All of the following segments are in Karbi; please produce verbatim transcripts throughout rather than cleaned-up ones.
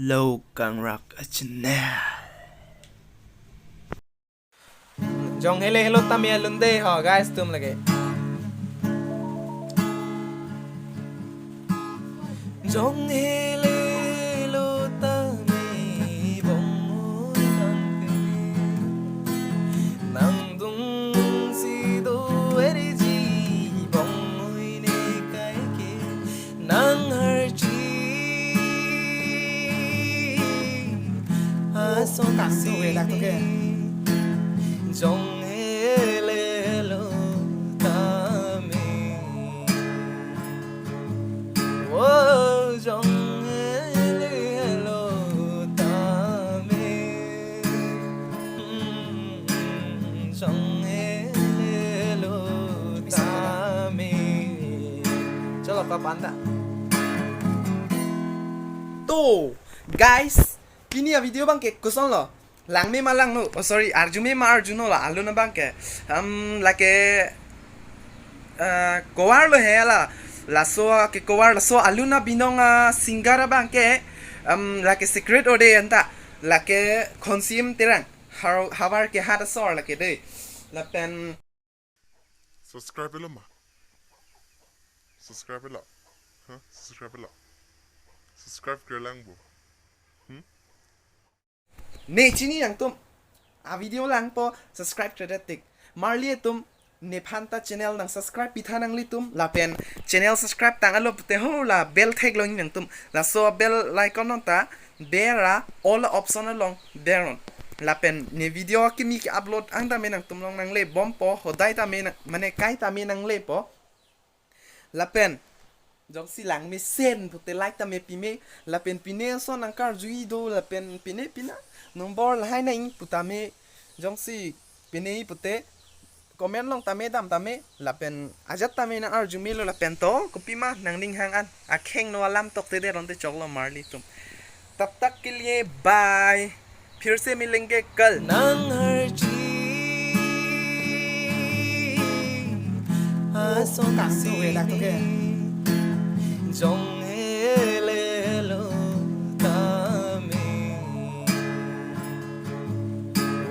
Lo Kangrak a channel. Jong hele helo tame alun de ho guys atum lake. Jong hele helo tame bong nang te. Nangdung si do eri ji bong ne kai ke. Nang harchi ason kangtung si we lak to ke. Jong hele helo tame. Oh, jong hele helo tame. Mm, jong hele helo tame. Chalo, pa panta. To, guys, pini a video abang ke koson lo. Langme ma langno, oh sorry, arjume ma arjuno la alun abang ke. Um, lake, uh, kovar lo he la. Laso ke kovar laso alun abinong a singer abang ke. Um, lake secret ode anta. Lake Khonsim Terang. Har-, havar ke hat asor lake de. Lapen Subscribe lo ma. Subscribe lo. Huh? Subscribe lo. Subscribe kre lang bo. Hmm? Ne chini nangtum. A video langpo subscribe kre det tik. Marli atum nephan ta channel nang subscribe pitha nanglitum. Lapen channel subscribe tang alo pute ho la bell theklong nangtum. Laso bell icon non ta bera all option along beron. Lapen ne video kimi ke upload ang tame nangtum long nangle bompo, hodai tame nang, mane kai tame nanglepo. Lapen jongsi langmesen pute like tame pime, lapen pine ason nangkarjui do, lapen pine pina nombor lahai nang putame, jongsi pine pute comment long tame dam tame, lapen ajat tame nang arjumelo lapen to, kopima nangning hang an, akheng no alam tok te deron te choklo Marli atum. तब तक के लिए bye. फिर से मिलेंगे कल. Nang harchi ason kangtung we lak to ke. Jong hele helo tame.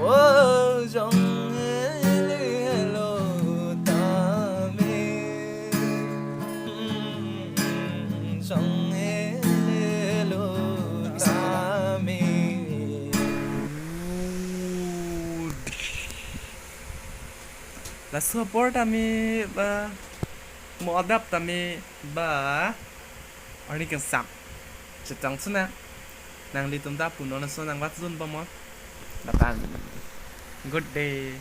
Oh, jong hele helo tame. Mm, jong hele helo tame. Laso apor tame ba mo adap tame ba arni kangsam chetong suna nanglitum ta punon ason nangvat zun bamon. Batan. Good day.